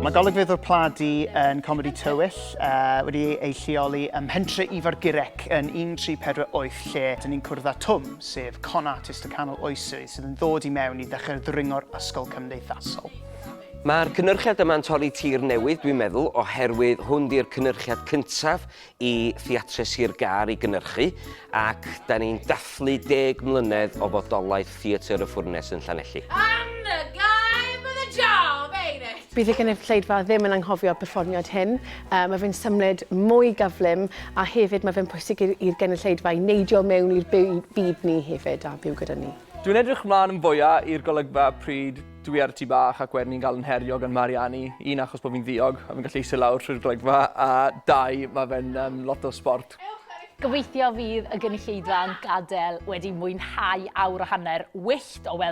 Mae Golygfeydd o'r Pladu yn comedi tywyll, wedi ei lleoli ym mhentre Ifor Gurek yn 1348 lle dyn ni'n cwrdd â Twm, sef con artist y canol oesoedd sydd yn ddod i mewn i ddechrau ddringo'r ysgol cymdeithasol. Mae'r cynyrchiad yma'n torri tir newydd, dwi'n meddwl, oherwydd hwn 'di'r cynyrchiad cyntaf i Theatre Sir Gâr i gynyrchu, ac 'da ni'n dathlu deg mlynedd o fodolaeth Theatr y Ffwrnes yn Llanelli. I'm the guy for the job, ain't it? Bydd y gynulleidfa ddim yn anghofio'r perfformiad hyn. Mae fe'n symud mwy gyflym a hefyd mae fe'n pwysig i'r gynulleidfa i neidio mewn i'r byd ni hefyd a byw gyda ni. Dwi'n edrych mlaen yn fwya i'r golygfa pryd dwi ar y tŷ bach ac wedyn ni'n gael yn herio gan Mariani. Un, achos bod fi'n ddiog a fi'n gallu eistedd lawr trwy'r golygfa, a dau, mae fe'n um, lot o sport. Gobeithio fydd y gynulleidfa yn gadael wedi mwynhau awr o hanner wyllt o weld.